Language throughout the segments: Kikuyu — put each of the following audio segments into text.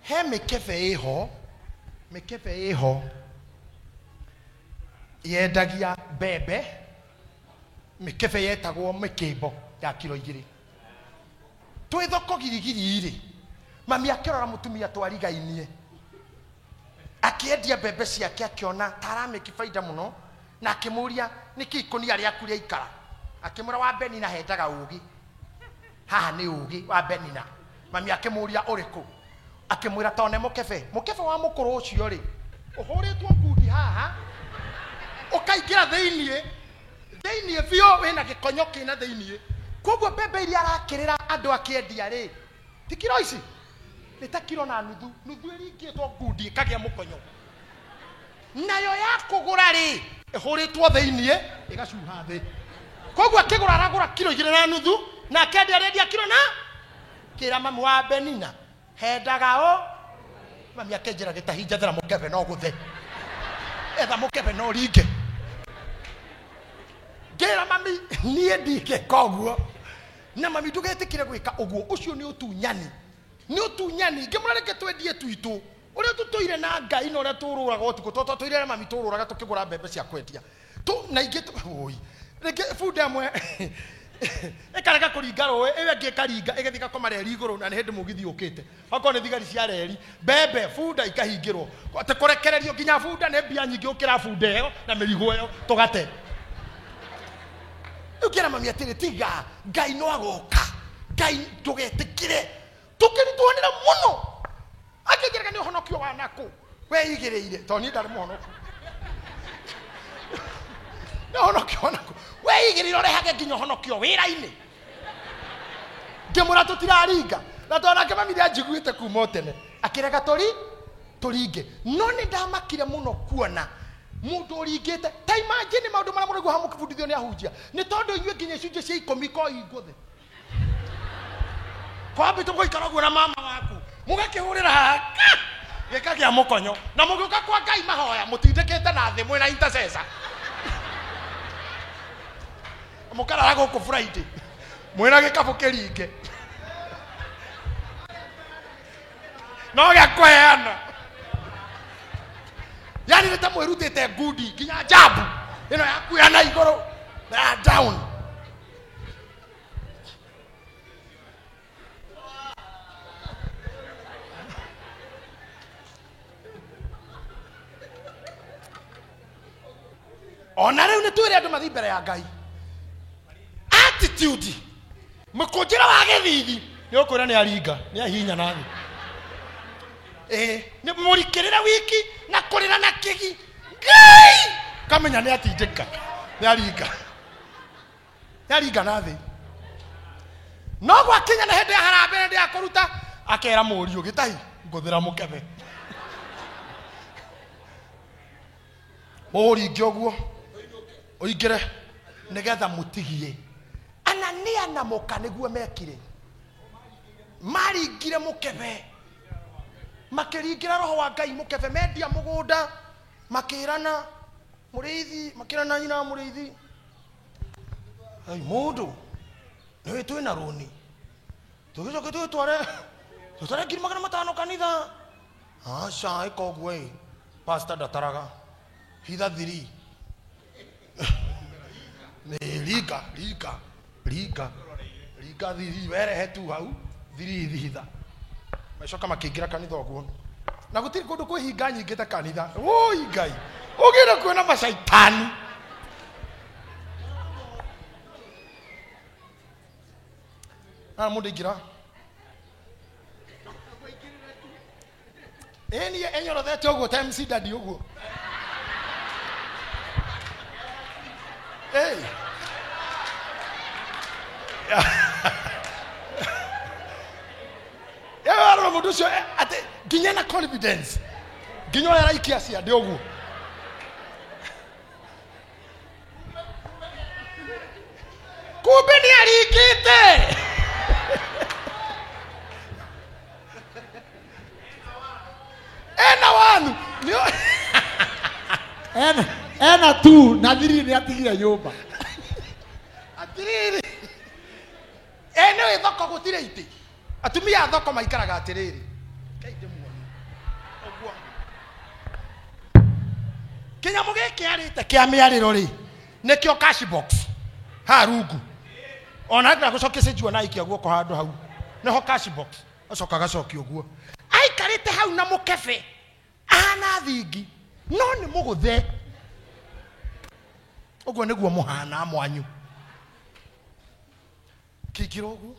He mĩkebe ĩho, mĩkebe ĩho yendagia mbembe, mĩkebe yetagwo mĩkĩmbo ya kiro 2. Twĩ thoko girigiri rĩ, mami akĩrora mũtumia twarigainie, akĩendia mbembe ciake, akĩona ta aramĩki baida mũno, na akĩmũria nĩkĩ ikũnia rĩaku rĩaikara. Akĩmwĩra wa Benina hendaga ũgĩ, haha nĩ ũgĩ wa Benina. Mami akĩmũria ũrĩkũ, akĩmwĩra tone mũkebe, mũkebe wa mũkũrũ ũcio rĩ ũhũrĩtwo ngundi haha, ũkaingĩra thĩiniĩ, thĩiniĩ biũ wĩna gĩkonyo kĩna thĩiniĩ. Koguo mbembe iria arakĩrĩra andũ akĩendia rĩ, ti kiro ici, nĩ ta kiro na nuthu, nuthu ĩringĩtwo ngundi ĩkagĩa mũkonyo. Nayo ya kũgũra rĩ, ĩhũrĩtwo thĩiniĩ ĩgacuha thĩ. Koguo akĩgũra aragũra kiro 2 na nuthu, na akĩendia arendia kiro na kĩra mamu wa Benina hendaga o. Mami akĩnjĩra gĩtahi njathĩra mũkebe no gũthe, etha mũkebe no ringe. Ngĩra mami niĩ ndingĩka ũguo, na mami ndũgetĩkĩre gwĩka ũguo, ũcio nĩ ũtunyani, nĩ ũtunyani. Ngĩmwĩra reke twendie twitũ ũrĩa tũtũire na Ngai na ũrĩa tũrũraga ũtukũ, tondũ tũtũire na mami tũrũraga tũkĩgũra mbembe cia kwendia. Na ingĩ oi, rĩngĩ bunda ĩmwe ĩkarega kũringa rũĩ, ĩyo ĩngĩ ĩkaringa ĩgathiĩ ĩgakoma reri igũrũ, na nĩ hĩndĩ mũgithi ũkĩte. Okorwo nĩ thigari cia reri, mbembe bunda ikahingĩrwo, atĩ kũrekererio nginya bunda nĩ mbia nyingĩ gũkĩra bunda ĩyo na mĩrigo ĩyo tũgate. Rĩu ngĩra mami atĩrĩ, tiga, Ngai no agoka, Ngai ndũgetĩkĩre. Tũkĩritũhanĩra mũno. Akĩnjĩraga nĩ ũhonokio wa nakũ weigĩrĩire, tondũ niĩ ndarĩ mũhonoku. Nĩ ũhonokio wa nakũ weigĩrĩire, ũrehage nginya ũhonokio wĩra-inĩ. Ngĩmwĩra tũtiraringa, na tondũ nake mami nĩanjiguĩte kuma o tene, akĩrega tũringe. No nĩ ndamakire mũno kuona mũndũ ũringĩte. Ta imagine maũndũ marĩa mũraigua haha mũkĩbundithio nĩ ahunjia, nĩ tondũ inyuĩ nginya icunjĩ cia 10 ko ingũthe. Kwambĩte mũgaikara ũguo na mama waku, mũgakĩhũrĩra haha, gĩkagĩa mũkonyo, na mũgĩũka kwa Ngai mahoya mũtindĩkĩte na thĩ mwĩna intercessor. Mũkarara gũkũ Friday mwĩna gĩkabũ kĩringe, no gĩa kũheana. Yani nĩ ta mwĩrutĩte ngundi nginya njabu ĩno ya kuoya na igũrũ na ya down. Ona rĩu nĩ twĩre andũ mathiĩ mbere ya Ngai. Attitude, mũkũnjĩra wa gĩthithi nĩ ũkwĩra nĩ aringa, nĩ ahihinya na thĩ. Nĩ mũrikĩrĩra wiki na kũrĩra na kĩgi. Ngai! Kamenya nĩ atindĩka, nĩ aringa. Nĩ aringa na thĩ. No gwakinya na hĩndĩ ya harambee hĩndĩ ya kũruta, akera mũriũ gĩtahi, ngũthĩra mũkebe. Ũringe ũguo, ũingĩre nĩgetha mũtigie. Anania na mũka nĩguo mekire. Maringire mũkebe. Makĩringĩra roho wa Ngai mũkebe, mendia mũgũnda, makĩrana mũrĩithi, makĩrana nyina wa mũrĩithi. Ai mũndũ, nĩũĩ twĩna rũni. Tũgĩcoke tũgĩtware ngiri magana matano kanitha. Aca, ĩka ũguo ĩ. Pastor ndataraga. Hitha thiri. Nĩ ringa, ringa, ringa. Ringa thiri, werehe tu hau, thiri hitha. Magĩcoka makĩingĩra kanitha ũguo. Na gũtirĩ kũndũ kwĩ hinga nyingĩ ta kanitha. Woi Ngai, ũgĩre kuona macaitani. Na mũndũ aingĩra. Ĩni enyorothete ũguo ta MC Daddy ũguo. Hey. Arora mũndũ ũcio, atĩ nginya na confidence, nginya ũrĩa araikia ciande ũguo. Kumbe nĩ aringĩte. Ena wanu. Ena tu na thiri nĩ atigire nyũmba. Atiriri. Ene wĩ thoko gũtirĩ itĩ. Atumia a thoko maikaraga atĩrĩrĩ. Rekei ndĩmuonie ũguo kĩnyamũ gĩkĩ arĩte kĩa mĩarĩro rĩ nĩkĩo cash box haha rungu ona enda gũcokia cenjio na aikia guoko handũ hau nĩho cash box acoka agacokia ũguo aikarĩte hau na mũkebe ahana thingi no nĩ mũgũthe ũguo nĩguo mũhana mwanyu kĩingĩra ũguo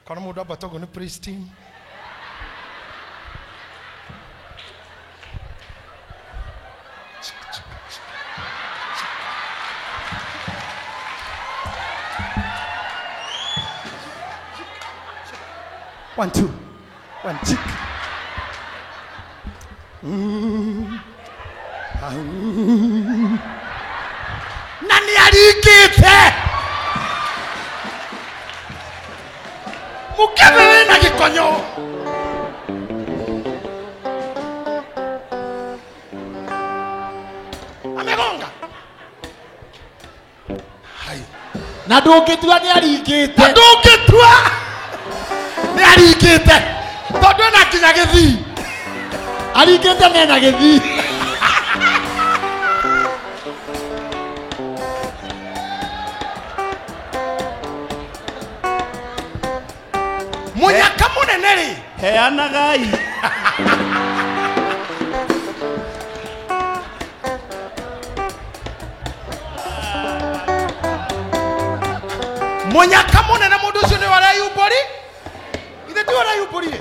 kana mũndũ ambata ũguo nĩ praise team. One, two, one, chick. Na nĩ aringĩte mũkebe wĩna gĩkonyo amegonga hai Na ndũngĩtua nĩ aringĩte. Na ndũngĩtua nĩ aringĩte tondũ ena nginya gĩthii Aringĩte na ena gĩthii. Mũnyaka mũnene rĩ Heanagai. Mũnyaka mũnene mũndũ ũcio nĩwe areyumbũri ithe tiwe areyumbũrire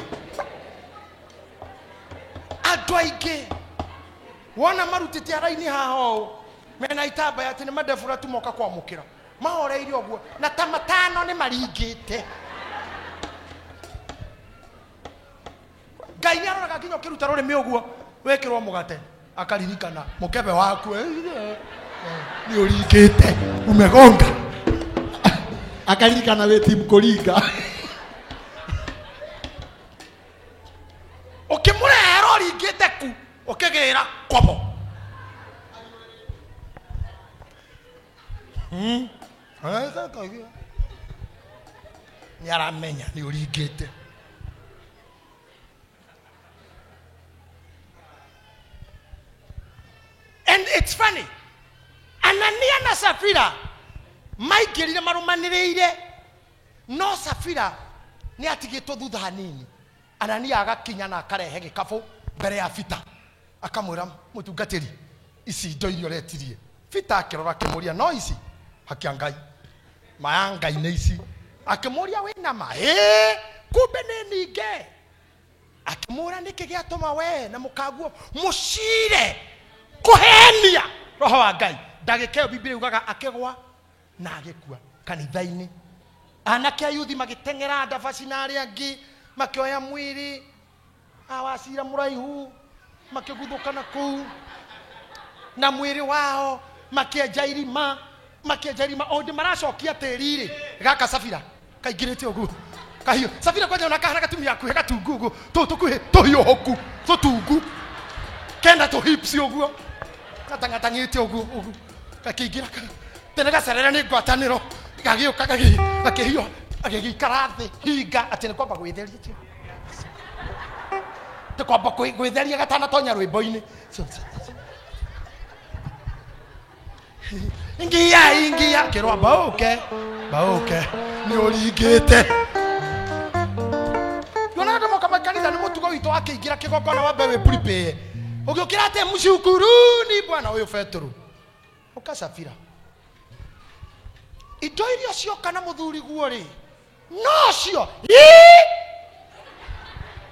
andũ aingĩ wona marutĩte araini haha ũũ mena itambaya atĩ nĩ mandebura tu moka kwamũkĩra mahoreire ũguo na ta matano nĩ maringĩte Ngai nĩ aroraga nginya ũkĩruta rũrĩmĩ ũguo wekĩrwo mũgate akaririkana mũkebe waku nĩ ũringĩte umegonga Akaririkana wĩ timu kũringa. Ũkĩmũrehera ũringĩte ku ũkĩgĩra kobo nĩ aramenya nĩ ũringĩte. And it's funny Anania na Safira maingĩrire marũmanĩrĩire no Safira nĩ atigĩtwo thutha hanini Anania agakinya na akarehe gĩkabũ mbere ya Bita akamwĩra mũtungatĩri ici indo iria ũretirie Bita akĩrora akĩmũria no ici hakia Ngai maya Ngai nĩ ici akĩmũria wĩna ma ĩĩ kumbe nĩ ninge akĩmũra nĩkĩ gĩatũma we na mũkaguo mũcire kũhenia roho wa Ngai ndagĩka ĩyo Biblia yugaga akĩgwa na agĩkua kanitha-inĩ anake a yuthi magĩteng'era ndabaci na arĩa angĩ makĩoya mwĩrĩ awacira mũraihu makĩguthũka na kũu na mwĩrĩ wao makĩenja irima o ndĩ maracokia tĩri rĩ gaka Safira kaingĩrĩte ũguo kahiũ Safira kwanja ona kahana gatumia hakuhĩ gatungu ũguo tũũ tũkuhĩ tũhiũhũku tũtungu kenda tũhipsi ũguo gatang'atang'ĩte ũguo ũguo gakĩingĩra tene gacerere nĩ ngwatanĩro gagĩũka gakĩhiũha agĩgĩikara thĩ hinga atĩ nĩ kwamba gwĩtheria nĩ kwamba gwĩtheria gatanatonya rwĩmbo-inĩ ingia ingia kĩrwa baũke baũke nĩ ũringĩte Yonaga andũ moka makanitha nĩ mũtugo witũ wakĩingĩra kĩgongona wambe wĩ prepare ũgĩũkĩra atĩ mshukuruni Bwana ũyũ Petero ũka Safira indo iria cioka na mũthuri guo rĩ nocio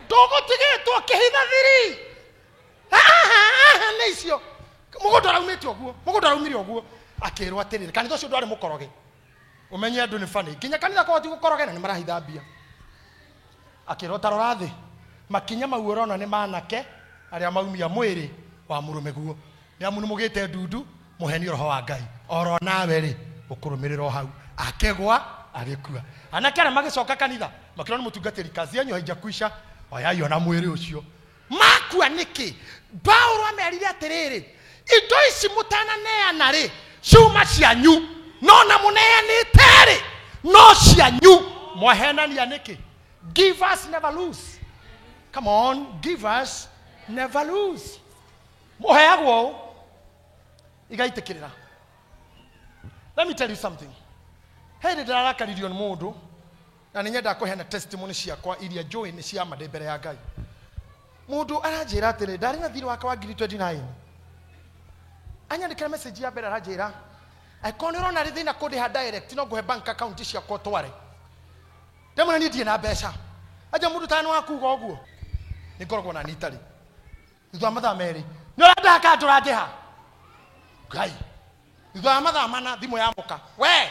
ndũgũtigĩtwo kĩhitha thiri nĩ icio mũgũnda ũraumĩte ũguo mũgũnda ũraumire ũguo akĩrwo atĩrĩrĩ kanitha ũcio ndwarĩ mũkoroge ũmenye andũ nĩ funny nginya kanitha korwo ti gũkoroge na nĩ marahitha mbia akĩrwo ta rora thĩ makinya mau ũrona nĩ manake arĩa maumia mwĩrĩ wa mũrũme guo nĩ amu nĩ mũgĩte ndundu mũhenio roho wa Ngai oro nawe rĩ ũkũrũmĩrĩra o hau akĩgwa agĩkua anake arĩa magĩcoka kanitha makĩrwo nĩ mũtungatĩri kazi yanyu haijakwisha oyai ona mwĩrĩ ũcio makua nĩkĩ Paulo amerire atĩrĩrĩ indo ici mũtananeana rĩ ciuma cianyu No na mũneanĩte rĩ, no cianyu mwahenania nĩkĩ? Givers never lose. Come on, givers never lose. Mũheagwo ũũ igaitĩkĩrĩra. Let me tell you something. He hĩndĩ ndĩrarakaririo nĩ mũndũ na nĩ nyendaga kũheana testimony ciakwa iria njũĩ nĩ cia ma ndĩ mbere ya Ngai. Mũndũ aranjĩra atĩrĩ, ndarĩ na thirĩ wake wa ngiri 29. Anyandĩkĩra message ya mbere aranjĩra, angĩkorwo nĩ ũrona rĩ thĩna kũndĩha direct no ngũhe bank account ciakwa ũtware. Ndamwĩra niĩ ndirĩ na mbeca. Anja mũndũ tano wa kuga ũguo. Nĩ ngoragwo na niĩ itarĩ. Thutha wa mathaa 2 nĩ ũrandaha kana ndũrandĩha? Ngai. Thutha wa mathaa 4 thimũ yamũka. We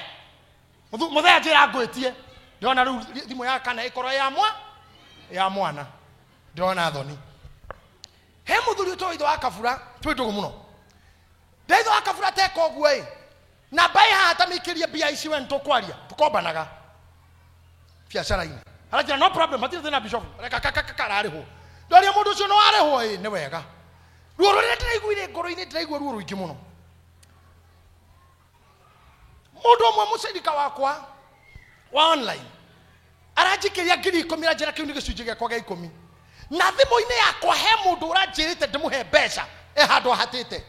mũthenya njĩra ngwĩtie. Ndĩrona rĩu thimũ ya kana ĩkorwo ya mwana. Ndĩrona thoni. He mũthuri ũtũ ithe wa Kabura twĩ ndũgũ mũno. Ndeithe wa Kabura teka ũguo ĩ. Na mbaĩ haha ta mĩikĩrie mbia ici we nĩtũkwaria, tũkombanaga biacara-inĩ. Aranjĩra no problem, hatirĩ thĩna bishop. Reka kararĩhwo. Ndoria mũndũ ũcio no arĩhwo ĩ, nĩ wega. Ruo rũrĩa ndĩraiguire ngoro-inĩ, ndĩraigua ruo rũingĩ mũno. Mũndũ ũmwe mũcirika wakwa wa online aranjikĩria ngiri ikũmi, aranjĩra kĩu nĩ gĩcunjĩ gĩakwa gĩa 10. Na thimũ-inĩ yakwa he mũndũ ũranjĩrĩte ndĩmũhe mbeca e handũ ahatĩte.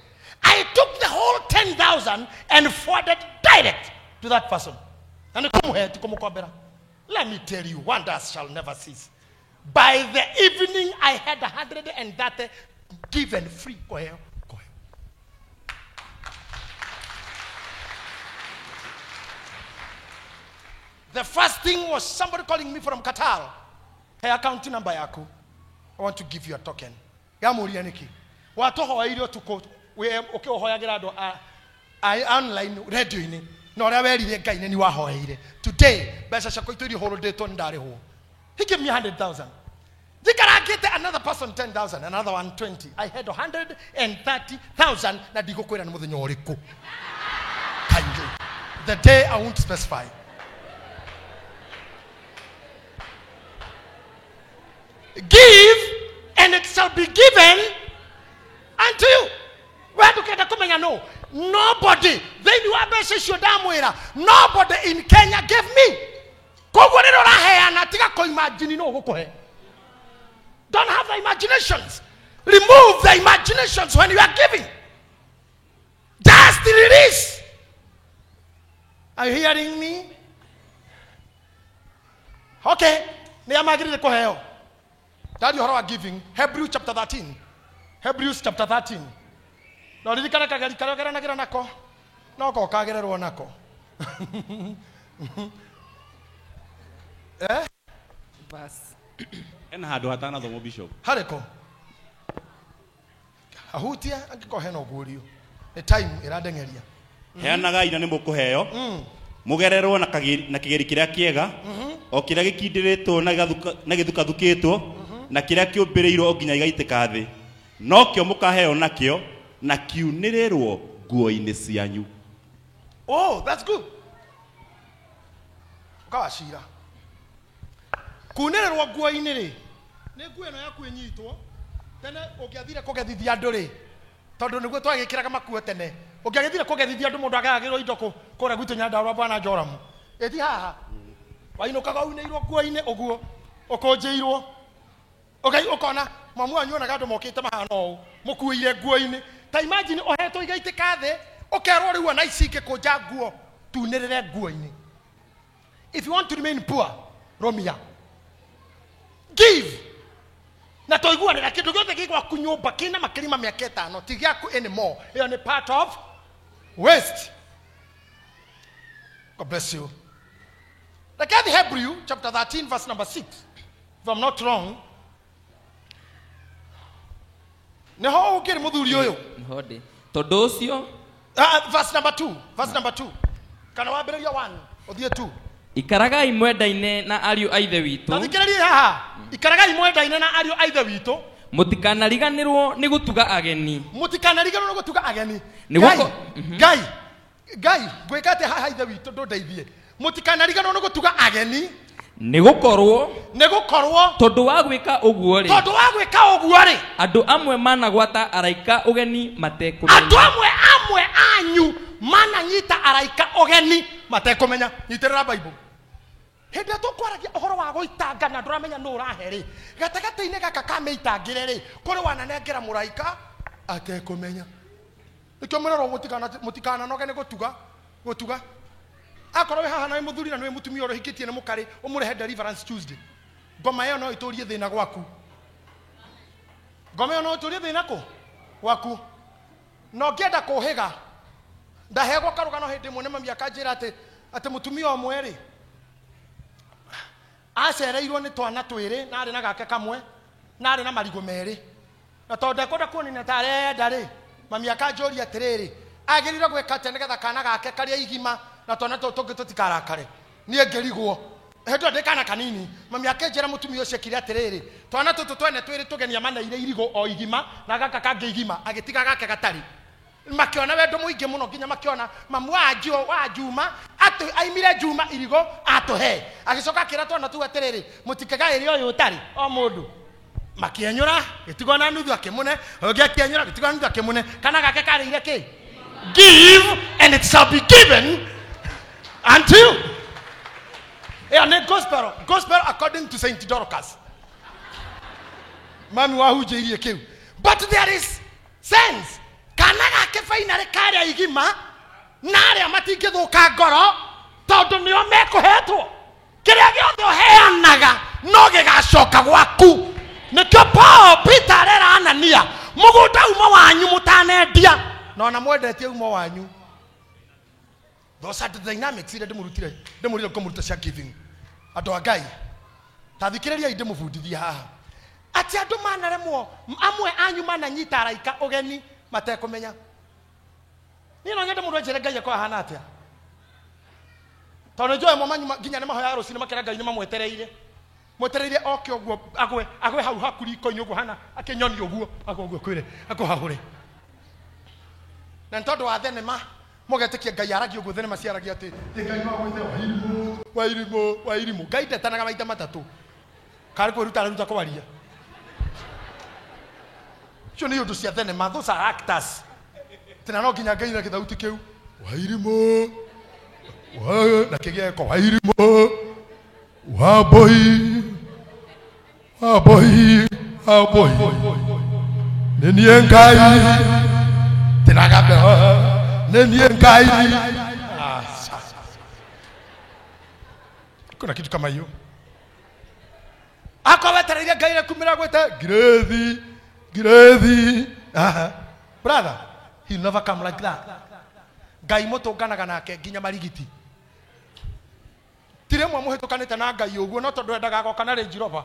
I took the whole 10,000 and forwarded direct to that person. Na nĩ kũmũhe, ti kũmũkombera. Let me tell you, wonders shall never cease. By the evening, I had 130 given free. Koheo, koheo. The first thing was somebody calling me from Qatar. Hey, account number yaku. I want to give you a token. Gamuria niki. Watohoeire ũtukũ, ũkĩũhoyagĩra andũ a online radio-inĩ. Na ũrĩa werire Ngai nĩ wahoeire. Today, mbeca ciakwa itũire hũrũndĩtwo nĩ ndarĩhwo. He gave me 100,000. Ndikarangĩte another person 10,000, another one 20. I had 130,000 na ndigũkwĩra nĩ mũthenya ũrĩkũ. Kindly. The day I won't specify. Give and it shall be given unto you. Where do you come and know? Nobody. Thĩinĩ wa mbeca icio ndamwĩra, nobody in Kenya gave me. Koguo rĩrĩa ũraheana, tiga kũimagine nũ ũgũkũhe. Don't have the imaginations. Remove the imaginations when you are giving. Just release. Are you hearing me? Okay. Nĩ amagĩrĩire kũheo. Ndaria ũhoro wa giving. Hebrews chapter 13. Hebrews chapter 13. No ririkana kageri karĩa ũgeranagĩra nako, no ko kagererwo nako. Verse. Hena handũ hatanathomwo bishop. Harĩkũ? Ahutia angĩkorwo hena ũguũrio. Nĩ time ĩrandeng'eria. Heanagai na nĩ mũkũheo. Mũgererwo na kĩgeri kĩrĩa kĩega, o kĩrĩa gĩkindĩrĩtwo na gĩthukathukĩtwo, na kĩrĩa kĩũmbĩrĩirwo o nginya gĩgaitĩka thĩ. Nokĩo mũkaheo nakĩo, na kiunĩrĩrwo nguo-inĩ cianyu. Oh, that's good. Ũkawacira. Kunĩrĩrwo nguo-inĩ rĩ, nĩ nguo ĩno yaku ĩnyitwo. Tene ũngĩathire kũgethithia andũ rĩ, tondũ nĩguo twagĩkĩraga makuo tene. Ũngĩagĩthire kũgethithia andũ mũndũ agayagĩrwo indo kũrĩa gwitũ Nyandarũa bwana Joramu. Ĩthi haha. Wainũkaga unĩirwo nguo-inĩ ũguo, ũkũnjĩirwo. Ũkona mamu wanyu onaga andũ mokĩte mahana ũũ, mũkuĩire nguo-inĩ. Ta imagine ũhetwo igaitĩka thĩ, ũkerwo rĩu ona ici ingĩkũnja nguo, tunĩrĩre nguo-inĩ. If you want to remain poor, rũmia. Give. Na tũiguanĩra kĩndũ gĩothe gĩ gwaku nyũmba kĩna makĩria ma mĩaka 5 ti gĩaku anymore. Ĩyo nĩ part of waste. God bless you. Look at the Hebrew chapter 13 verse number 6. If I'm not wrong. Nĩho ũngĩrĩ mũthuri ũyũ. Nĩho ndĩ. Tondũ ũcio Verse number 2. Verse number 2. Kana wambĩrĩria 1 ũthiĩ 2. Ikaragai mwendaine na ariũ a ithe witũ. Ta thikĩrĩria haha. Ikaragai mwendaine na ariũ a ithe witũ. Mũtikanariganĩrwo nĩ gũtuga ageni. Mũtikanariganĩrwo nĩ gũtuga ageni. Nĩ guoko- Ngai, Ngai, ngwĩka atĩa haha ithe witũ ndũndeithie. Mũtikanariganĩrwo nĩ gũtuga ageni. Nĩ gũkorwo Nĩ gũkorwo tondũ wa gwĩka ũguo rĩ, tondũ wa gwĩka ũguo rĩ, andũ amwe managwata araika ũgeni matekũmenya. Andũ amwe anyu Mananyita araika ũgeni matekũmenya. Nyitĩrĩra Bible. Hĩndĩ ĩrĩa tũkwaragia ũhoro wa gũitanga na ndũramenya nũ ũrahe rĩ, gatagatĩ-inĩ gaka ka mĩitangĩre rĩ, kũrĩ wananengera mũraika atekũmenya. Nĩkĩo mwĩrorwo mũtikananoge nĩ gũtuga gũtuga. Akorwo wĩ haha na wĩ mũthuri na nĩ wĩ mũtumia ũrĩa ũhikĩtie nĩ mũkarĩ, ũmũrehe Deliverance Tuesday. Ngoma ĩyo no ĩtũrie thĩna gwaku. Ngoma ĩyo no ĩtũrie thĩna kũ gwaku. Na ũngĩenda kũhĩga, ndaheagwo karũgano hĩndĩ ĩmwe nĩ mami akanjĩra atĩ mũtumia ũmwe rĩ, acereirwo nĩ twana twĩrĩ na arĩ na gake kamwe na arĩ na marigũ merĩ. Na tondũ ndekwenda kuonania ta arenda rĩ, mami akanjũria atĩrĩrĩ, agĩrĩire gwĩka atĩa nĩgetha kana gake karĩa igima na twana tũtũ tũngĩ tũtikarakare. Niĩ ngĩrigwo. Hĩndĩ ĩyo ndĩ kana kanini, mami akĩnjĩra mũtumia ũcio ekire atĩrĩrĩ, twana tũtũ twene twĩrĩ tũgenia maneire irigũ o igima na gaka kangĩ igima, agĩtiga gake gatarĩ. Makiona wendo mũingĩ mũno nginya makiona mamu wa Juma atĩ aimire Juma irigũ atũhe. Agĩcoka akĩra twana tũu atĩrĩrĩ, mũtikegaĩre ũyũ ũtarĩ o mũndũ. Makĩenyũra gĩtigwo na nuthu akĩmũne, ũngĩ akĩenyũra gĩtigwo na nuthu akĩmũne. Kana gake karĩire kĩ? Give and it shall be given unto you. Ĩyo nĩ gospel, gospel according to Saint Dorcas. Mami wahunjĩirie kĩu. But there is sense. Kana gake finally karĩa igima na arĩa matingĩthũka ngoro tondũ nĩo mekũhetwo. Kĩrĩa gĩothe ũheanaga no gĩgacoka gwaku. Nĩkĩo Paul Peter arera Anania, mũgũnda uma wanyu mũtanendia na ona mwendetie uma wanyu. Those are the dynamics iria ndĩmũrutire, ndĩmũrire ngũmũruta cia giving. Andũ a Ngai, ta thikĩrĩriai ndĩmũbundithie haha. Atĩ andũ manaremwo, amwe anyu mananyita araika ũgeni matekũmenya. Niĩ no nyende mũndũ anjĩre Ngai akorwo ahana atĩa. Tondũ nĩnjũĩ amwe manyu nginya nĩ mahoyaga rũcinĩ makera Ngai nĩ mamwetereire. Mwetereire oke ũguo, agwe hau haku riko-inĩ ũguo hana, akĩnyonie ũguo, agwe ũguo kwĩre, akũhahũre. Na nĩ tondũ wa thenema, mũgetĩkia Ngai aragia ũguo, thenema ciaragia atĩ, Ngai no agwĩte Wairimũ, Wairimũ, Wairimũ. Ngai ndetanaga maita matatũ. Karĩ kwĩruta areruta kwaria. Icio nĩ ũndũ cia thenema, those are actors. Tena no nginya Ngai na gĩthauti kĩu, Wairimũ, na kĩgeko, Wairimũ, Wambũi, Wambũi, Wambũi. Nĩ niĩ Ngai. Tena gambe, nĩ niĩ Ngai. Kuna kitu kama hiyo. Akorwo wetereire Ngai rekumĩra gwĩte Ngirĩthi, Ngirĩthi. Aha. Brother, he never come like that. Ngai mũtũnganaga nake nginya marigiti. Ti rĩmwe mũhĩtũkanĩte na Ngai ũguo, no tondũ endaga agoka na Range Rover.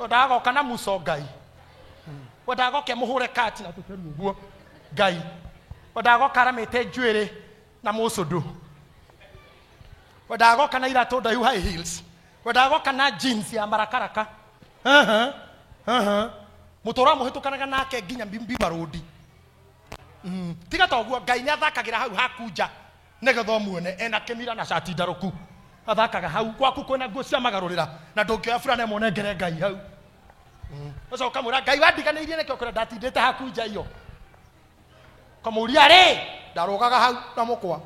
Endaga agoka na muco Ngai. Endaga agoke mũhũre kati na tũteru ũguo Ngai. Endaga agoka aramĩte njuĩrĩ na mũcũndũ. Endaga agoka na iratũ ndaihu high heels. Endaga agoka na jeans ya marakaraka. Aha, aha. Mũtũra mũhĩtũkanaga nake nginya mbimarũndi. Tiga ta ũguo, Ngai nĩ athakagĩra hau haku nja nĩgetha ũmuone ena kĩmira na cati ndarũku. Athakaga hau gwaku kwĩna nguo cia magarũrĩra na ndũngĩoya burana ĩmwe ũnengere Ngai hau. Ũcoka ũkamwĩra Ngai wandiganĩirie nĩkĩo kũrĩa ndatindĩte haku nja iyo. Kamũria rĩ, ndarũgaga hau na mũkwa.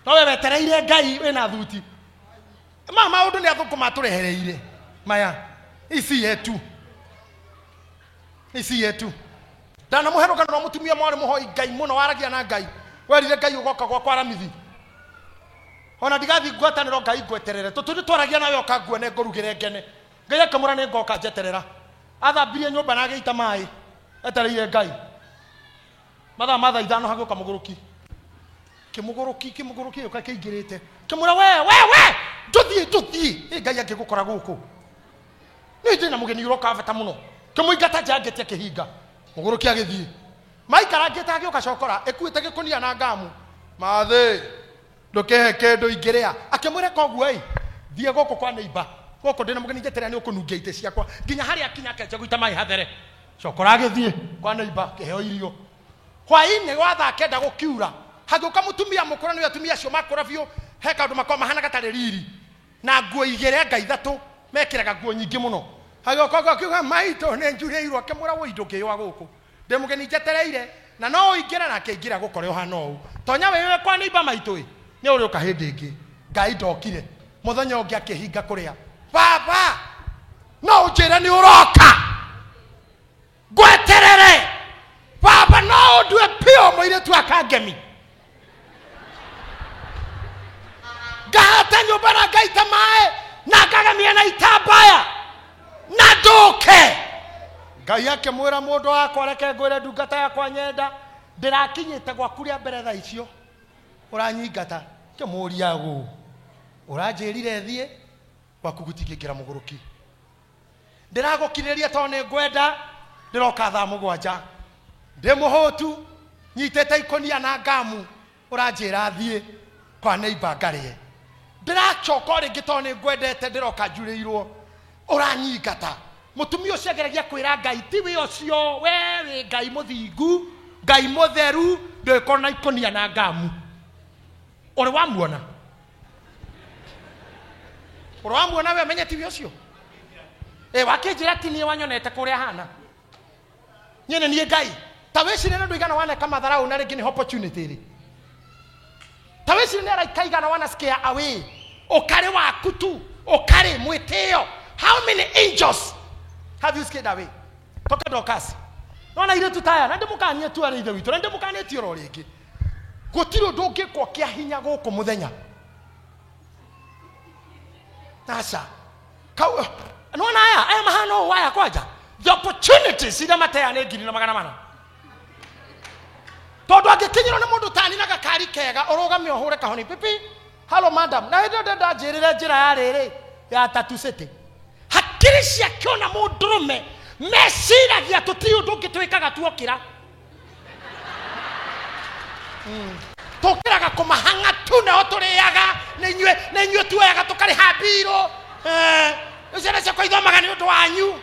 No we wetereire Ngai wĩna thuti. Ma maũndũ nĩ athũkũ matũrehereire maya ici yetu, ici yetu. Ndanamũhe rũgano rwa mũtumia mwarĩ mũhoi Ngai mũno, waragia na Ngai, werire Ngai ũgoka gwakwa Aramithi. Ona ndigathiĩ ngwatanĩro Ngai ngweterere, tũtũ twaragia nawe ũka nguone ngũrugĩre ngene. Ngai akĩmwĩra nĩ ngoka njeterera. Athambirie nyũmba na agĩita maĩ etereire Ngai. Mathaa ma thaa ithano hagĩũka mũgũrũki. Kĩmũgũrũki, kĩmũgũrũki gĩũka kĩingĩrĩte. Kĩmwĩra we, we, we, ndũthiĩ, ndũthiĩ. Ĩ Ngai angĩgũkora gũkũ. Niĩ ndĩ na mũgeni ũroka wa bata mũno. Kĩmũingata nja angĩtia kĩhinga. Mũgũrũki agĩthiĩ. Maikarangĩte agĩũka cokora, ĩkuĩte gĩkũnia na ngamu. Mathĩ, ndũkĩhe kĩndũ ingĩrĩa. Akĩmwĩra koguo ĩ, thiĩ gũkũ kwa neighbor. Gũkũ ndĩna mũgeni njeterera nĩ ũkũnungia itĩ ciakwa. Nginya harĩa akinya akenja gũita maĩ hathere. Cokora agĩthiĩ kwa neighbor, kĩheo irio. Hwaĩ-inĩ wa thaa kenda gũkiura, hagĩũka mũtumia mũkũrũ, nĩwe atumia acio makũra biũ, he kaũndũ makoragwo mahana gatarĩ riri. Na nguo igĩrĩ anga ithatũ, mekĩraga nguo nyingĩ mũno. Hagĩũka ũguo akiuga, maitũ nĩ njurĩirwo. Akĩmwĩra, wũi ndũngĩyũa gũkũ. Ndĩ mũgeni njetereire, Na no ũingĩre na akĩingĩra gũkore ũhana ũũ. Tonya wewe kwa neighbor maitũ ĩ, nĩ ũrĩũka hĩndĩ ĩngĩ. Ngai ndokire. Mũthenya ũngĩ akĩhinga kũrĩa. Baba, no ũnjĩre nĩ ũroka. Ngweterere. Baba, no ũndue piũ mũirĩtu akangemi. Ngahata nyũmba na ngaita maĩ na ngagemia na itambaya na ndũke. Ngai akĩmwĩra mũndũ wakwa, reke ngwĩre ndungata yakwa nyenda, ndĩrakinyĩte gwaku rĩa mbere thaa icio ũranyingata. Ngĩmũũria ũũ, ũranjĩrire thiĩ gwaku gũtingĩingĩra mũgũrũki. Ndĩragũkirĩria tondũ nĩ ngwenda, ndĩroka thaa 7 ndĩ mũhũtu, nyitĩte ikũnia na ngamu, ũranjĩra thiĩ kwa neighbor ngarĩe. Ndĩracoka o rĩngĩ tondũ nĩ ngwendete, ndĩroka njurĩirwo, ũranyingata. Mũtumia ũcio ageragia kwĩra Ngai, ti wĩ ũcio, we wĩ Ngai mũthingu, Ngai mũtheru, ndũgĩkorwo na ikũnia na ngamu. Ũrĩ wamuona? Ũrĩ wamuona we menye ti wĩ ũcio? Wakĩnjĩra ti niĩ wanyonete kũrĩa hana. Niĩ nĩ niĩ Ngai. Ta wĩcirie nĩ andũ aigana waneka matharau na rĩngĩ nĩ opportunity rĩ. Ta wĩcirie nĩ araika aigana wana scare away. Ũkarĩ waku tu, ũkarĩ mwĩtĩo. How many angels have you scared away? Toka Dorcas. Nona airĩtu ta aya, na ndĩmũkanie tu arĩ ithe witũ, na ndĩmũkanĩtie oro rĩngĩ. Gũtirĩ ũndũ ũngĩkwo kĩa hinya gũkũ mũthenya. Aca. Kau, nona aya, aya mahana ũũ aya kwanja. The opportunities iria mateaga nĩ 1,400. Tondũ angĩkinyĩrwo nĩ mũndũ tani na gakari kega, ũrũgame ũhũre kahoni pipi. Hello madam. Na hĩndĩ ĩyo ndanjĩrĩre njĩra ya rĩrĩ ya Tatu City. Hakiri ciake ona mũndũrũme meciragia tũtirĩ ũndũ ũngĩ twĩkaga tuokĩra. Tũkĩraga kũmahang'a tu nao tũrĩaga, nĩ inyuĩ tuoyaga tũkarĩha mbirũ. Ciana ciakwa ithomaga nĩ ũndũ wanyu.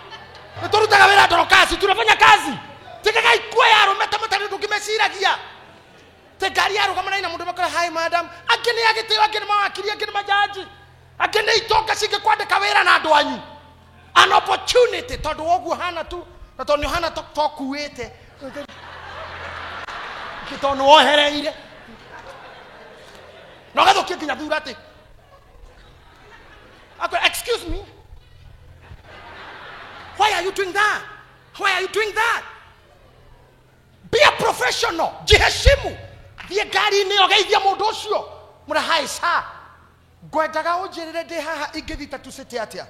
Nĩ tũrutaga wĩra Dorcas, tunafanya kazi. Tigagai kuoya arũme ta matarĩ ũndũ ũngĩ meciragia. Te ngari yarũgama na ina mũndũ makora hi madam. Angĩ nĩ agĩtĩo, angĩ nĩ mawakiri, angĩ nĩ majaji, angĩ nĩ itonga cingĩkwandĩka wĩra na andũ anyu. An opportunity tondũ woguo hana tu, na tondũ nĩ ũhana tokuĩte, tondũ nĩ wohereire. Na ũgathũkia nginya thura atĩ. Akwĩra, excuse me, why are you doing that? Why are you doing that? Be a professional. Jiheshimu. Thiĩ ngari-inĩ ũgeithie mũndũ ũcio. Mũra hi sir. Ngwendaga ũnjĩrĩre ndĩ haha ingĩthiĩ Tatu City atĩa?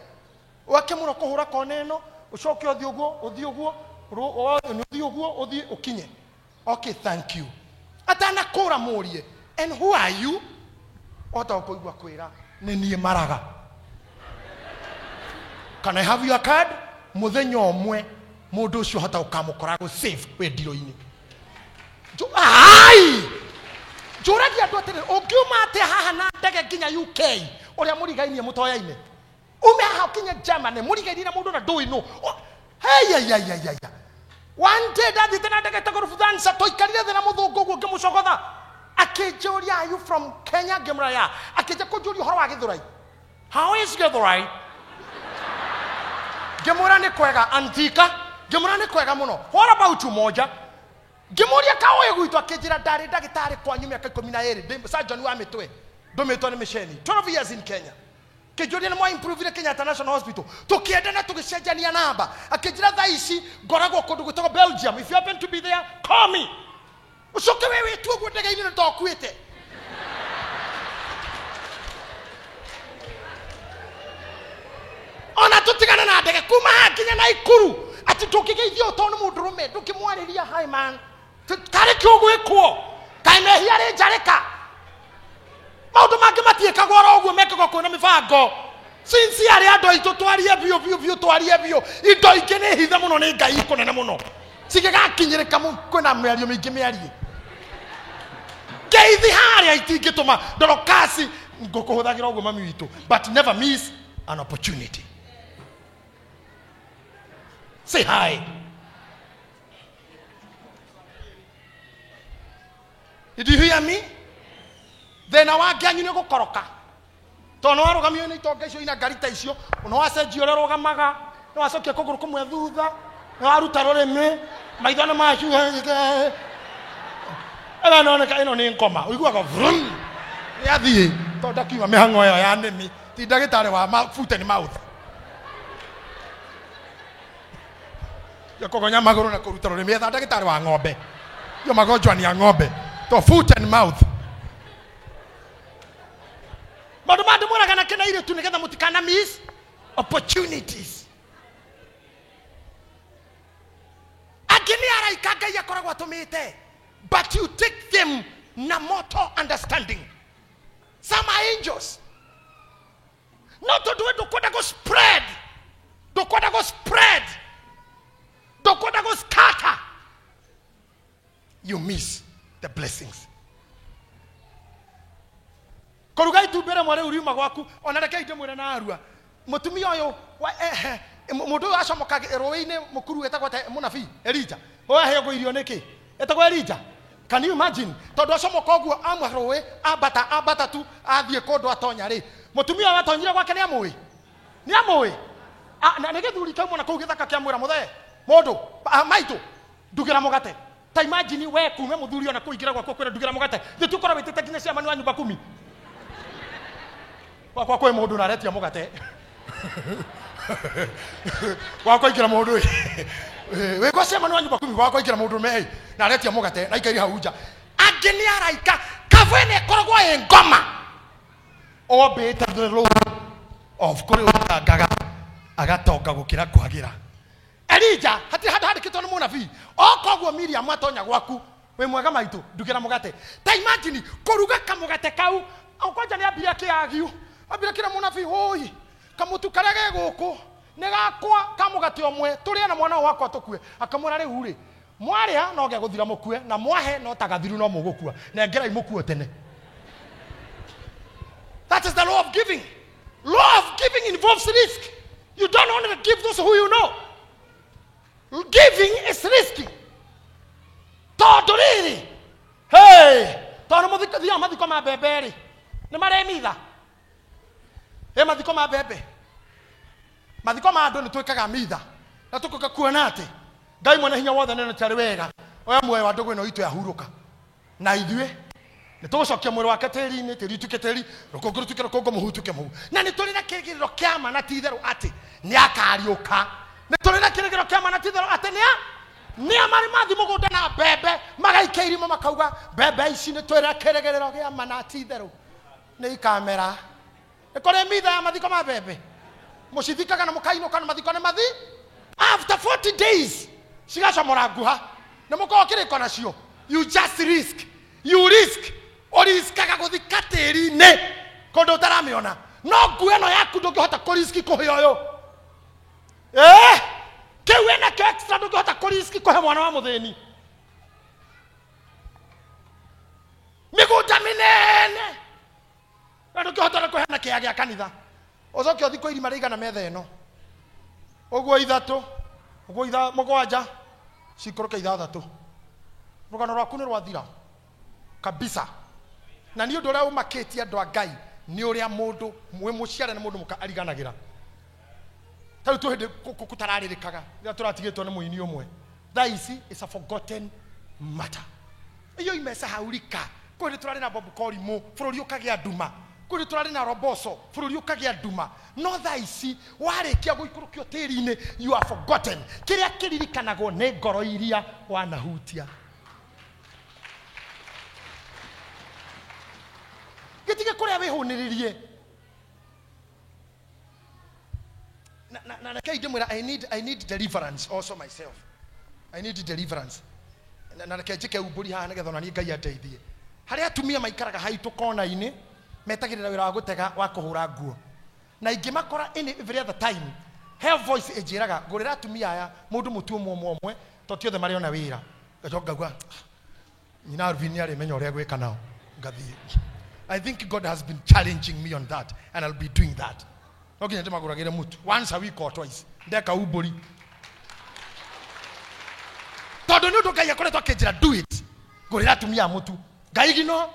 Ũgakĩmũra kũhũra kona ĩno, ũcoke ũthiĩ ũguo, ũthiĩ ũguo, ũthiĩ ũguo, ũthiĩ ũkinye. Okay, thank you. Atanakũra mũrie, and who are you? Ũhota kũigua kwĩra, nĩ niĩ Maraga. Can I have your card? Mũthenya ũmwe mũndũ ũcio ũhota gũkamũkora gũ safe wĩ ndirũ-inĩ. Ai! Njũragia andũ atĩrĩrĩ, ũngiuma atĩa haha na ndege nginya UK, ũrĩa mũrigainie mũtoyaine? Ume haha ũkinye Germany, mũrigainie na mũndũ na ndũĩ nũ. Hey, hey, hey, hey, hey. One day ndathiĩte na ndege ĩtagwo Lufthansa, twaikarire thĩ na mũthũngũ ũguo ngĩmũcogotha. Akĩnjũria, are you from Kenya? Ngĩmwĩra, yeah. Akĩnjia kũnjũria ũhoro wa Gĩthũrai. How is Gĩthũrai? Ngĩmwĩra nĩ kwega, Antika. Ngĩmwĩra nĩ kwega mũno. What about you, Moja? Ngĩmũria ka ũĩ gwitũ, akĩnjĩra ndarĩ ndagĩtarĩ kwanyu mĩaka 12, ndĩ surgeon wa mĩtwe, ndũmĩtwo nĩ mĩceni. 12 years in Kenya. Kĩnjũria nĩ mwa improve Kenyatta National Hospital. Tũkĩendana tũgĩcenjania namba. Akĩnjĩra thaa ici ngoragwo kũndũ gwĩtagwo Belgium. If you happen to be there, call me. Ũcoke we wĩtue ũguo ndege-inĩ nĩ tokuĩte. Ona tũtigane na ndege kuma haha nginya Naikuru. Atĩ ndũngĩgeithio tondũ nĩ mũndũrũme, ndũngĩmwarĩria hi man. Karĩ kĩ ũgwĩkwo? Kaĩ mehia rĩ njarĩka? Maũndũ mangĩ matiĩkagwo oro ũguo, mekagwo kwĩna mĩbango. Since arĩ andũ aitũ twarie biũ biũ biũ, twarie biũ. Indo ingĩ nĩ hithe mũno nĩ Ngai kũnene mũno. Cingĩgakinyĩrĩka kwĩna mĩario mĩingĩ mĩarie. Ngeithi harĩa itingĩtũma Dorcas ngũkũhũthagĩra ũguo mami witũ, but never miss an opportunity. Say hi. Did you hear me? Thĩna wa ngĩanyu nĩ gũkoroka. Tondũ nĩ warũgamio nĩ itonga icio ina ngari ta icio, nĩ wacenjia ũrĩa ũrũgamaga, nĩ wacokia kũgũrũ kũmwe thutha, nĩ waruta rũrĩmĩ, maitho nĩ macuha. Ĩga noneka ĩno nĩ ngoma ũiguaga vrum nĩ athiĩ tondũ ndakiuma mĩhang'o ĩyo ya nĩmĩ ti ndagĩtarĩ wa foot and mouth ya kũgonya magũrũ na kũruta rũrĩmĩ etha ndagĩtarĩ wa ng'ombe hiyo magonjwa ni ya ng'ombe to foot and mouth maũndũ maya ndĩmwĩraga na kĩna airĩtu nĩgetha mũtikana miss opportunities. Angĩ nĩ araika Ngai akoragwo atũmĩte, but you take them na mortal understanding. Some are angels. No tondũ we ndũkwenda go spread, ndũkwenda go spread, ndũkwenda go scatter, you miss the blessings. Kũruga itumbĩ rĩmwe rĩu riuma gwaku, ona reke ndĩmwĩre na arua mũtumia ũyũ mũndũ ũyũ acomoka rũĩ-inĩ mũkuru etagwo mũnabii Elija, ũyũ aheagwo irio nĩkĩ? Etagwo Elija. Can you imagine? Tondũ acomoka ũguo amwe rũĩ ambata ambata tu athiĩ kũndũ atonya rĩ, mũtumia ũyũ atonyire gwake nĩ amũĩ, nĩ amũĩ na nĩ gĩthuri kĩaumwo na kũu gĩthaka kĩamwĩra mũthee mũndũ maitũ ndugĩra mũgate. Ta imagine we kume mũthuri ona kũingĩra gwaku kwĩra ndugĩra mũgate, thĩ tu ũkorwo wĩtĩte nginya ciamani wa nyũmba kumi gwakwa kwĩ mũndũ na aretia mũgate gwakwa ingĩra mũndũ wĩ kwa ciamani wa nyũmba kumi gwakwa ingĩra mũndũ me na aretia mũgate na ikairi hau nja. Angĩ nĩ araika kavũ ĩno ĩkoragwo ĩ ngoma ombĩte the law of kũrĩ ũtangaga agatonga gũkĩra kwagĩra. Elija hatirĩ handũ handĩkĩtwo nĩ mũnabii oka ũguo Miriam atonya gwaku wĩ mwega maitũ ndugĩra mũgate. Ta imagine kũruga kamũgate kau kwanja nĩ ambire kĩagiu ambire kĩra mũnabii hũi kamũtu karĩa ge gũkũ nĩ gakwa kamũgate ũmwe tũrĩe na mwana ũyũ wakwa tũkue. Akamwĩra rĩu rĩ mwarĩa no gegũthira mũkue na mwahe no ta gathiru no mũgũkua nengerai mũkuo tene. That is the law of giving. Law of giving involves risk. You don't only give those who you know. Giving is risky. Tondũ rĩrĩ hey tondũ mũthiaga mathiko ma mbembe rĩ nĩ maremitha ĩ mathiko ma mbembe mathiko ma andũ nĩ twĩkaga mitha na tũkoka kuona atĩ Ngai mwene hinya wothe nĩ tarĩ wega oya muoyo wa ndũgũ ĩno itũ yahurũka na ithuĩ nĩ tũgũcokia mwĩrĩ wake tĩri-inĩ, tĩri ũtuĩke tĩri, rũkũngũ rũtuĩke rũkũngũ, mũhu ũtuĩke mũhu. Na nĩ tũrĩ na kĩrĩgĩrĩro kĩa ma na ti itherũ atĩ nĩ akariũka. Nĩ tũrĩ na kĩrĩgĩrĩro kĩa ma na ti itherũ atĩ nĩa marĩ mathi mũgũnda na mbembe magaikia irima makauga mbembe ici nĩ twĩra kĩrĩgĩrĩro kĩa ma na ti itherũ nĩ ikamera. Nĩ kũrĩ mitha ya mathiko ma mbembe mũcithikaga na mũkainũka na mathiko nĩ mathi after 40 days cigacomora nguha na mũkorwo kĩrĩko nacio. You just risk, you risk ũriskaga gũthika tĩri-inĩ kũndũ ũtaramĩona no nguo ĩno yaku ndũngĩhota kũriski kũhe ũyũ kĩu wĩnakĩo extra ndũngĩhota kũriski kũhe mwana wa mũthĩni. Mĩgũnda mĩnene na ndũngĩhota na kũheana kĩea gĩa kanitha ũcoke ũthiĩ kwĩ irima rĩigana metha ĩno ũguo ithatũ ũguo mũgwanja cikũrũke ithathatũ rũgano rwaku nĩ rwathira kabisa. Na nĩ ũndũ ũrĩa ũmakĩtie andũ a Ngai nĩ ũrĩa mũndũ mwĩ mũciare na mũndũ mũka ariganagĩra. Ta rĩu twĩ hĩndĩ kũtararĩrĩkaga rĩrĩa tũratigĩtwo nĩ mũini ũmwe thaa ici is a forgotten matter. Iyo imesahaulika. Kwĩ hĩndĩ tũrarĩ na Bob Korimũ bũrũri ũkagĩa nduma, kwĩ hĩndĩ tũrarĩ na Roboso bũrũri ũkagĩa nduma, no thaa ici warĩkia gũikũrũkio tĩri-inĩ you are forgotten. Kĩrĩa kĩririkanagwo nĩ ngoro iria wanahutia. Gĩtige kũrĩa wĩhũnĩrĩrie. Na reke ndĩmwĩra I need deliverance also myself. I need deliverance. Na reke njĩke umbũri haha nĩgetha ona niĩ Ngai andeithie. Harĩa atumia maikaraga haitũ kona-inĩ metagĩrĩra wĩra wa gũtega wa kũhũra nguo na ingĩ makora in every other time he voice ĩnjĩraga ngũrĩra atumia aya mũndũ mũtu ũmwe ũmwe ũmwe to ti othe marĩona wĩra. Ngacoka ngauga nyina Alvin nĩ arĩmenya ũrĩa gwĩka nao ngathiĩ. I think God has been challenging me on that and I'll be doing that. No nginya ndĩmagũragĩre mũtu once a week or twice ndeka umbũri tondũ nĩ ũndũ Ngai akoretwo akĩnjĩra do it ngũrĩra atumia a mũtu Ngai gino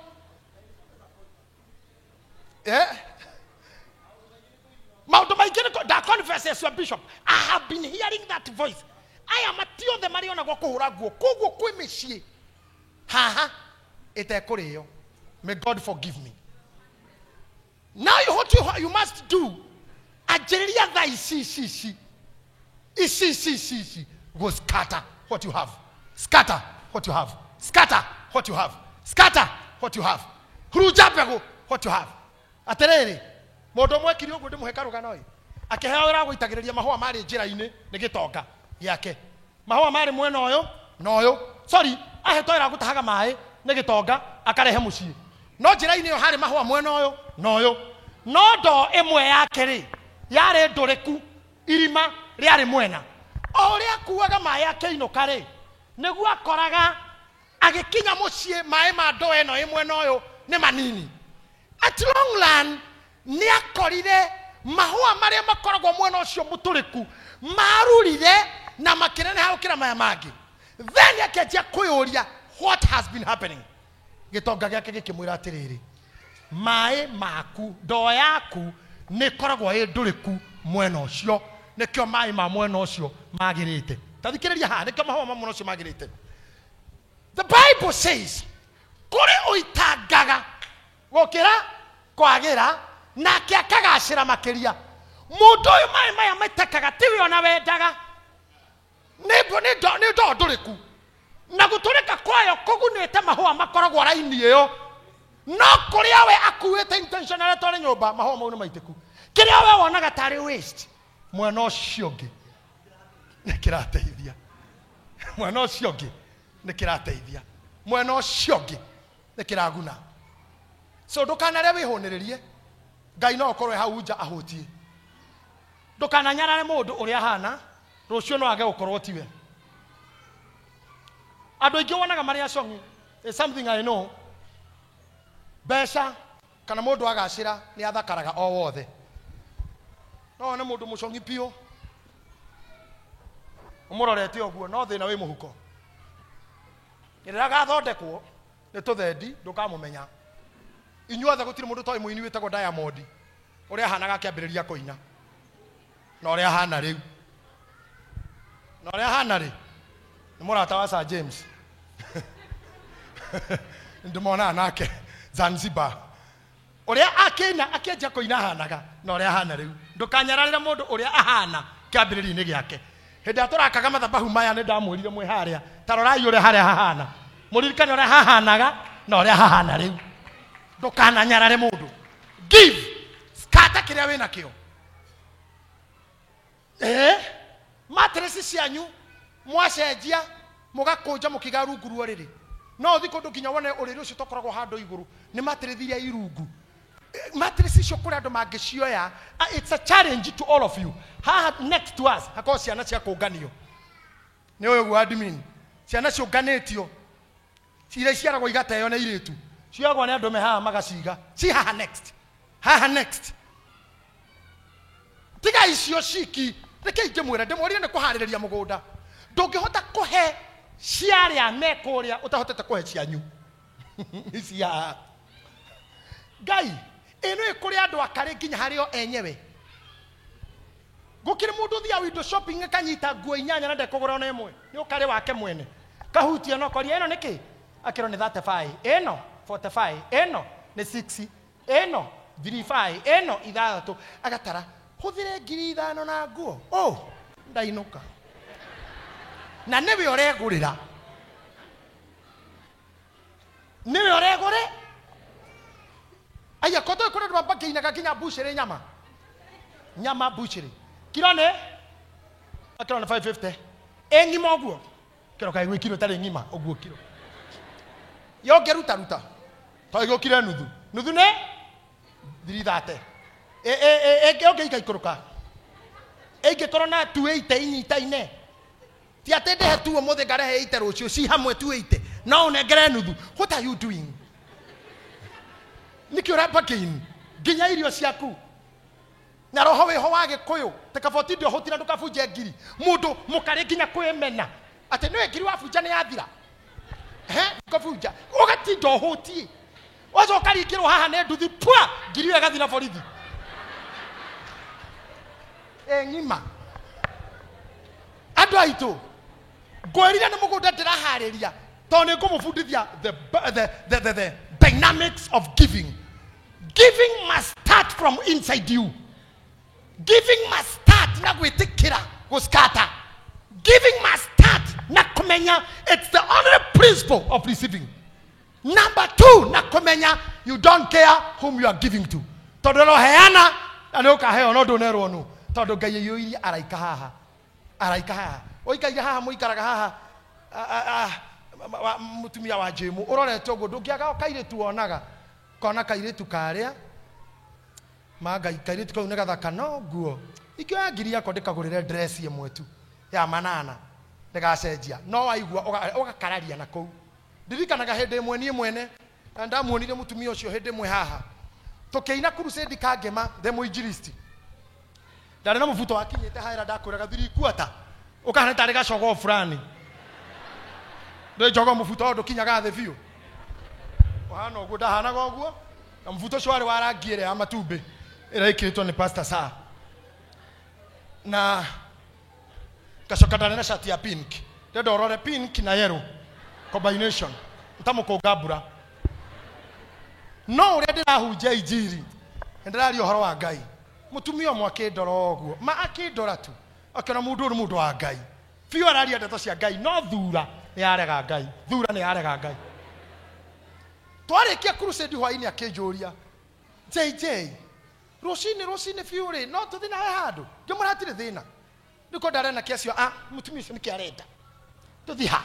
maũndũ maingĩ nĩ nda confess as your bishop I have been hearing that voice. Aya mati othe marĩonagwo kũhũra nguo koguo kwĩ mĩciĩ haha Ĩtekũrĩo. May God forgive me. Now you, what you must do, anjĩrĩria thaa ici ici ici ici ici ici ici, go scatter what you have, scatter what you have, scatter what you have, scatter what you have, hurunja mbegũ what you have. Atĩrĩrĩ, mũndũ ũmwe ekire ũguo, ndĩmũhe karũgano ĩ, akĩheo wĩra wa gũitagĩrĩria mahũa marĩ njĩra-inĩ nĩ gĩtonga gĩake. Mahũa marĩ mwena ũyũ na ũyũ, sorry, ahetwo wĩra wa gũtahaga maĩ nĩ gĩtonga akarehe mũciĩ, no njĩra-inĩ ĩyo harĩ mahũa mwena ũyũ na ũyũ, no ndoo ĩmwe yake rĩ yarĩ ndũrĩku, irima rĩarĩ mwena. O ũrĩa akuaga maĩ akĩinũka rĩ, nĩguo akoraga agĩkinya mũciĩ maĩ ma ndoo ĩno ĩ mwena ũyũ nĩ manini. At long run nĩ akorire mahũa marĩa makoragwo mwena ũcio mũtũrĩku marurire na makĩneneha gũkĩra maya mangĩ. Then akĩanjia kwĩyũria what has been happening. Gĩtonga gĩake gĩkĩmwĩra atĩrĩrĩ, maĩ maku, ndoo yaku nĩ ĩkoragwo ĩ ndũrĩku mwena ũcio, nĩkĩo maĩ ma mwena ũcio magĩrĩte. Ta thikĩrĩria haha, nĩkĩo mahũa ma mwena ũcio magĩrĩte. The Bible says kũrĩ ũitangaga gũkĩra kwagĩra, nake akagacĩra makĩria. Mũndũ ũyũ maĩ maya maitĩkaga tiwe ona wendaga, nĩ ndoo ndũrĩku, na gũtũrĩka kwayo kũgunĩte mahũa makoragwo raini ĩyo, no kũrĩa we akuĩte intention aretware nyũmba, mahũa mau nĩ maitĩku. Kĩrĩa we wonaga tarĩ waste, mwena ũcio ũngĩ nĩ kĩrateithia, mwena ũcio ũngĩ nĩ kĩrateithia, mwena ũcio ũngĩ nĩ kĩraguna. So ndũkanarĩa wĩhũnĩrĩrie, Ngai no ũkorwo hau nja ahũtie. Ndũkananyarare mũndũ ũrĩa ahana, rũciũ no age gũkorwo tiwe. Andũ aingĩ wonaga marĩ acong'i. It's something I know. Mbeca kana mũndũ agacĩra nĩ athakaraga o wothe. No wone mũndũ mũcong'i biũ ũmũrorete ũguo, no thĩna wĩ mũhuko. Rĩrĩa agathondekwo nĩ tũthendi ndũkamũmenya. Inyuothe gũtirĩ mũndũ toĩ mũini wĩtagwo Diamond ũrĩa ahanaga akĩambĩrĩria kũina na ũrĩa ahana rĩu, na ũrĩa ahana rĩ nĩ mũrata wa Sir James. Ndĩmonaga nake Zanzibar. Ũrĩa akĩina akĩanjia kũina ahanaga na ũrĩa ahana rĩu. Ndũkanyararĩre mũndũ ũrĩa ahana kĩambĩrĩria-inĩ gĩake. Hĩndĩ ĩrĩa tũrakaga mathabahu maya nĩ ndamwĩrire mwĩ harĩa, ta rorai ũrĩa harĩa hahana, mũririkane ũrĩa hahanaga na ũrĩa hahana rĩu. Ndũkananyarare mũndũ. Give, scatter kĩrĩa wĩnakĩo. Matresi cianyu mwacenjia mũgakũnja mũkĩiga rungu rwa ũrĩrĩ. No ũthiĩ kũndũ nginya wone ũrĩrĩ ũcio ũtokoragwo handũ igũrũ, nĩ matresi iria irungu. Matresi icio kũrĩ andũ mangĩcioya. It's a challenge to all of you. Haha next to us hakorwo ciana cia kũnganio. Nĩ ũyũ ũguo admin. Ciana ciũnganĩtio iria iciaragwo igateo nĩ airĩtu, cioyagwo nĩ andũ me haha magaciga. Ci haha next, haha next. Tiga icio ciki. Reke ingĩmwĩra, ndĩmwĩrire nĩ kũharĩrĩria mũgũnda. Ndũngĩhota kũhe ciarĩa me kũrĩa ũtahotete kũhe cianyu. Ici haha. Ngai, ĩno ĩ kũrĩ andũ akarĩ nginya harĩ o enyewe. Gũkĩrĩ mũndũ ũthiaga window shopping akanyita nguo inyanya na ndekũgũra ona ĩmwe. Nĩ ũkarĩ wake mwene. Kahutia no koria ĩno nĩkĩ? Akĩrwo nĩ 35, ĩno 45, ĩno nĩ 6, ĩno 35, ĩno 6. Agatara, hũthĩre 5,000 na nguo. Oh, ndainũka. Na nĩwe ũregũrĩra. Nĩwe ũregũrĩ? Aya, ko tũĩ kũrĩ andũ mabangĩinaga nginya mbucĩrĩ nyama. Nyama mbucĩrĩ. Kiro nĩ? Kiro nĩ 550. Ĩ ng'ima ũguo? Kiro kaĩ gwĩ kiro ĩtarĩ ng'ima ũguo kiro. Yongĩruta ruta. Tondũ ĩgũkire nuthu. Nuthu nĩ? 330. Ĩngĩ ĩgaikũrũka. Ĩngĩkorwo na 280 inyitaine. Ti atĩ ndĩhe tu ũmũthĩ ngarehe 80 rũciũ, ci hamwe 280. No ũnengere nuthu. What are you doing? Nĩkĩ ũrabagain nginya irio ciaku? Na roho wĩho wa Gĩkũyũ, ta kaba ũtinde ũhũtire ndũkabunje ngiri. Mũndũ mũkarĩ nginya kwĩmena. Atĩ nĩwe ngiri wabunja nĩ yathira. Ndũkabunja. Ũgatinda ũhũtiĩ. Wacoka ringĩrwo haha nĩ nduthi, pwa, ngiri ĩyo ĩgathira borithi. Ĩ ng'ima. Andũ aitũ, ngwĩrire nĩ mũgũnda ndĩraharĩria. Tondũ nĩ ngũmũbundithia the dynamics of giving. Giving must start from inside you. Giving must start na gwĩtĩkĩra gũskata. Giving must start na kũmenya it's the only principle of receiving. Number 2, na kũmenya you don't care whom you are giving to. Tondũ ũroheana na nĩ ũkaheo no ndũnerwo nũ. Tondũ Ngai aiyũirie araika haha. Araika haha. Ũikaire haha mũikaraga haha. Mũtumia wa Jĩmũ ũrorete ũguo ndũngĩaga o kairĩtu wonaga. Kona kairĩtu karĩa ma Ngai kairĩtu kau nĩ gathaka no nguo. Ingĩoya ngiri yakwa ndĩkagũrĩre dress ĩmwe tu ya manana ndĩgacenjia. No waigua ũgakararia na kũu. Ndirikanaga hĩndĩ ĩmwe niĩ mwene na ndamuonire mũtumia ũcio hĩndĩ ĩmwe haha tũkĩina crusade Kangema the mũinjilisti. Ndarĩ na mũbuto wakinyĩte haera ndakwĩraga thiri kuata ũkahana tarĩ gacogoo fulani. Ndũĩ njogoo mũbuto ũyũ ndũkinyaga thĩ biũ. Ũhana ũguo ndahanaga ũguo na mũbuto ũcio warĩ wa rangi ĩrĩa ya matumbĩ ĩrĩa ĩkĩrĩtwo nĩ Pastor Saa. Na ngacoka ndarĩ na shati ya pink. Ndĩrenda ũrore pink na yellow combination ntamũkũnga mbura. No ũrĩa ndĩrahunjia injiri ndĩraria ũhoro wa Ngai. Mũtumia ũmwe akĩndora ũguo ma akĩndora tu akĩona mũndũ ũyũ nĩ mũndũ wa Ngai biũ araria ndeto cia Ngai no thura nĩ yarega Ngai. Thura nĩ yarega Ngai. Twarĩkia crusade hwainĩ akĩnjũria JJ rũcinĩ rũcinĩ biũ rĩ no tũthiĩ nawe handũ. Ngĩmwĩra hatirĩ thĩna. Nĩko ndarĩ na kĩacio a mũtumia ũcio nĩkĩ arenda tũthiĩ ha.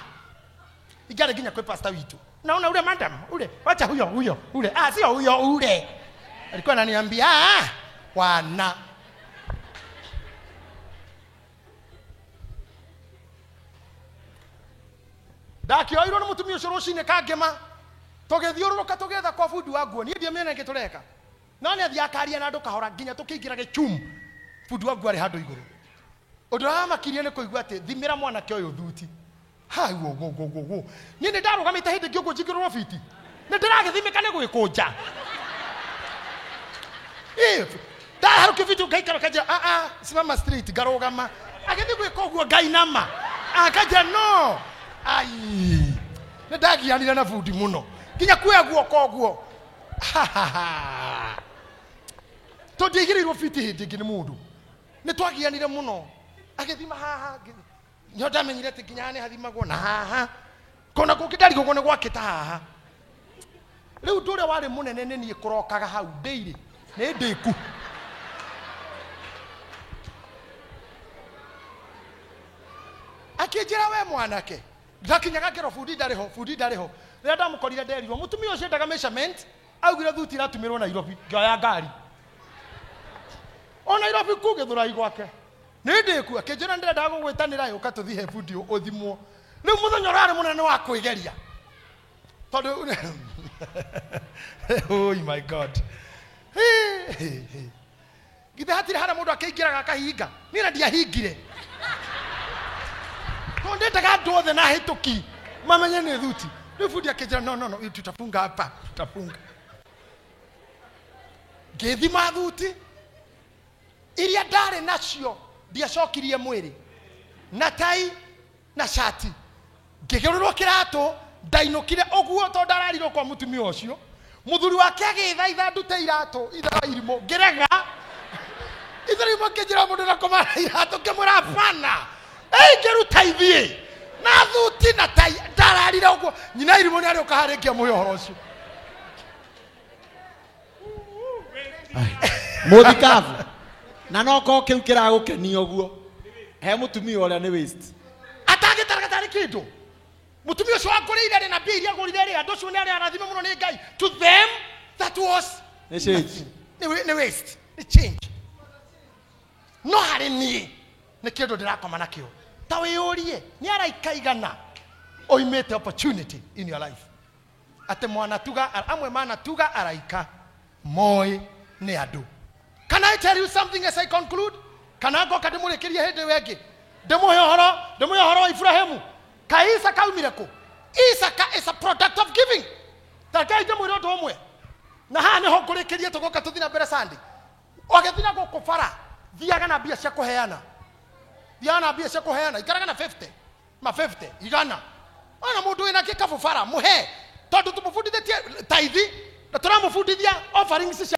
Ingĩarĩ nginya kwĩ pastor witũ. Naona ule madam ule wacha huyo huyo ule ah sio huyo ule. Alikuwa ananiambia ah wana ndakĩoirwo nĩ mũtumia ũcio rũcinĩ Kangema tũgĩthiũrũrũka tũgĩetha kwa bundi wa nguo. Niĩ ndiamenye nĩkĩ tũreka no nĩ athiĩ akaria na andũ kahora nginya tũkĩingĩra gĩchumu. Bundi wa nguo arĩ handũ igũrũ. Ũndũ ũrĩa wamakirie nĩ kũigua atĩ thimĩra mwanake ũyũ thuti. Hai wo wo wo wo wo. Niĩ nĩ ndarũgamĩte hĩndĩ ĩngĩ ũguo njingĩrĩrwo fiti. Nĩ ndĩragĩthimĩka nĩ gwĩkũnja. Ndaharũkio fiti ngaikara kanjĩra ah ah simama straight ngarũgama. Agĩthiĩ gwĩka ũguo ngainama. Akanjĩra no. Ai. Nĩ ndagianire na bundi mũno. Nginya kuoya guoko ũguo. Tũndiaigĩrĩirwo fiti hĩndĩ ĩngĩ nĩ mũndũ. Nĩ twagianire mũno. Agĩthima haha. Nĩho ndamenyire atĩ nginya nĩ hathimagwo na haha. Kona kũngĩ ndarigũgwo nĩ gwakĩta haha. Rĩu ũndũ ũrĩa warĩ mũnene nĩ niĩ kũrokaga hau ndĩirĩ. Nĩ ndĩku. Akĩnjĩra we mwanake. Ndakinyaga ngero bundi ndarĩ ho, bundi ndarĩ ho. Rĩrĩa ndamũkorire nderirwo mũtumia ũcio endaga measurement augire thuti iratumĩrwo Nairobi ngĩoya ngari. O Nairobi kũ Gĩthũrai gwake. Nĩ ndĩku akĩnjĩra ndĩrenda gũgwĩtanĩra ũka tũthiĩ he bundi ũthimwo. Rĩu mũthenya ũrarĩ mũnene wa kwĩgeria. Tondũ oh my God. Githĩ hatirĩ harĩa mũndũ akĩingĩraga akahinga. Niĩ na ndiahingire. Tondũ ndendaga andũ othe na ahĩtũki mamenye nĩ thuti. Rĩu bundi akĩnjĩra no no no tutafunga hapa tutafunga. Ngĩthima thuti iria ndarĩ nacio ndiacokirie mwĩrĩ na tai na shati. Ngĩgũrĩrwo kĩratũ ndainũkire ũguo tondũ ndararirwo kwa mũtumia ũcio. Mũthuri wake agĩthaitha ndute iratũ ithaa irimũ ngĩrega. Ithaa irimũ ngĩnjĩra mũndũ ndakoma na iratũ ngĩmwĩra hapana. Ngĩruta ithiĩ na thuti na tai ndararire ũguo. Nyina irimũ nĩarĩũka harĩa ngĩamũhe ũhoro ũcio. Mũthikabu na no korwo kĩu kĩragũkenia ũguo he mũtumia ũrĩa nĩ waste. Atangĩtaraga tarĩ kĩndũ. Mũtumia ũcio wangũrĩire rĩ na mbia iria agũrire rĩ andũ acio nĩ arĩa arathime mũno nĩ Ngai. To them that was nĩ change. Nĩ waste, nĩ change. No harĩ niĩ nĩ kĩndũ ndĩrakoma nakĩo. Ta wĩyũrie nĩ araika igana oimĩte opportunity in your life. Atĩ mwanatuga amwe manatuga araika moĩ nĩ andũ. Can I tell you something as I conclude? Kana ngoka ndĩmũrĩkĩrie hĩndĩ ĩyo ĩngĩ. Ndĩmũhe ũhoro wa Ibrahimu. Ka Isaka aumire kũ? Isaka is a product of giving. Ta reke ndĩmwĩre ũndũ ũmwe. Na haha nĩho ngũrĩkĩrie tũgoka tũthiĩ na mbere Sunday. Ũgĩthiĩ na gũkũ bara, thiaga na mbia cia kũheana. Thiaga na mbia cia kũheana, ikaraga na 50. Ma 50, igana. Ona mũndũ wĩna gĩkabũ bara mũhe, tondũ tũmũbundithĩtie taithi na tũramũbundithia offerings cia